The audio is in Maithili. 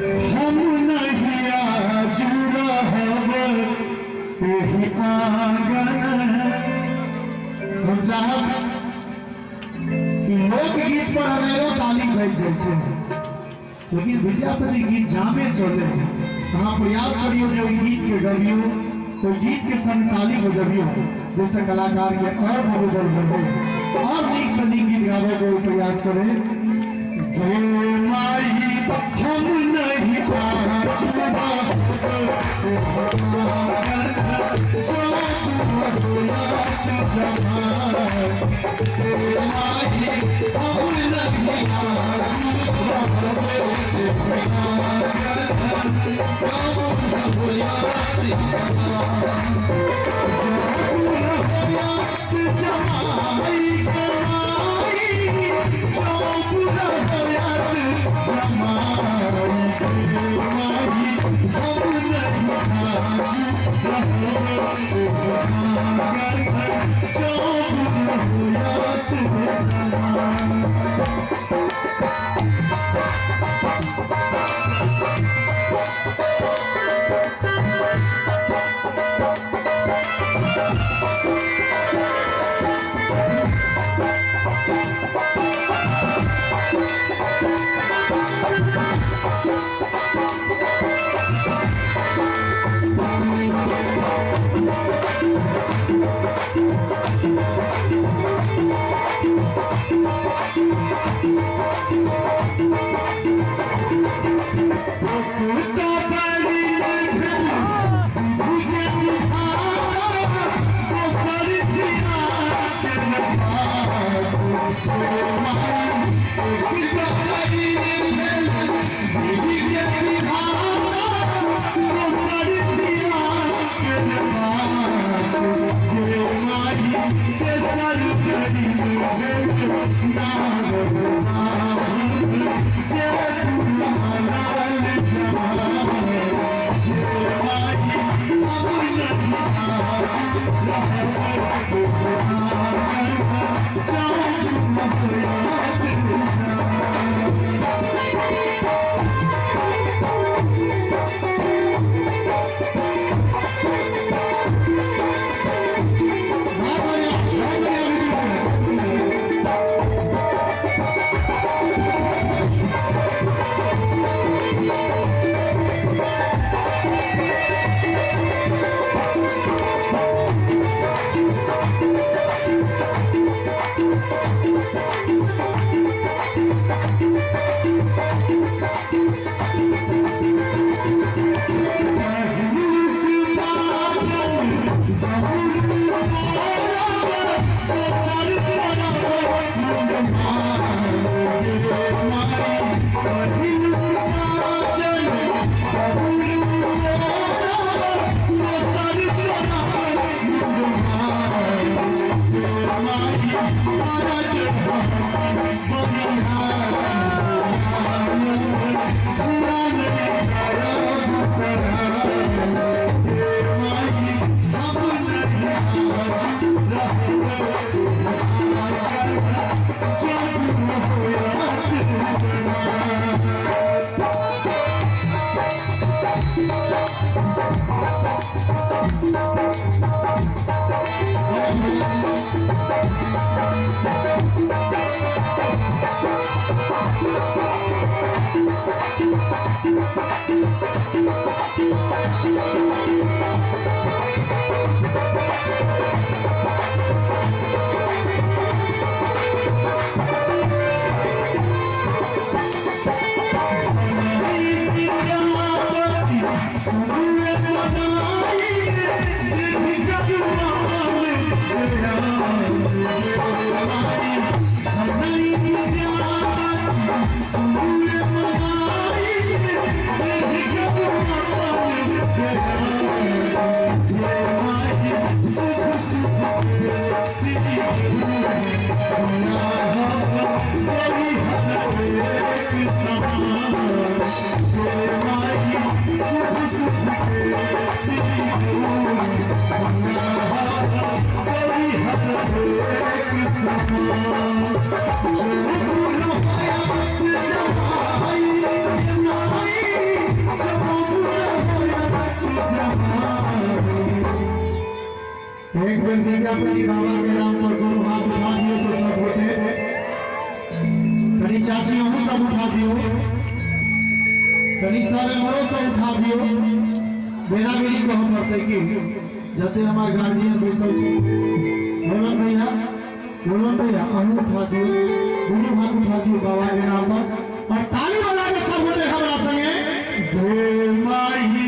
हम नहीं आज रहब एहि आंगन। हम चाहब कि लोकगीत पर अनेरो ताली बज जाइ छै, लेकिन विद्यापति गीत जामे चले। अहाँ प्रयास करियो जो गीत के गबियो तो गीत के संग ताली बजबियो, जैसे कलाकार के और मनोबल बढ़े और नीक से नीक गीत गावे के प्रयास करे। हे माई हम नहीं विद्यापति बाबा के नाम पर दोनों हाथ उठा दियो तो सब होते। कनी चाची अहूँ सब उठा दियो, कनी सर एमरो सब उठा दियो। बेरा बेरी कह पड़ते कि जते हमार गार्जियन बैसल छै। बोलन भैया, बोलन भैया, अहूँ उठा दियो, दोनों हाथ उठा दियो बाबा के नाम पर और ताली बजा के सब गोटे हमरा संगे हे माही।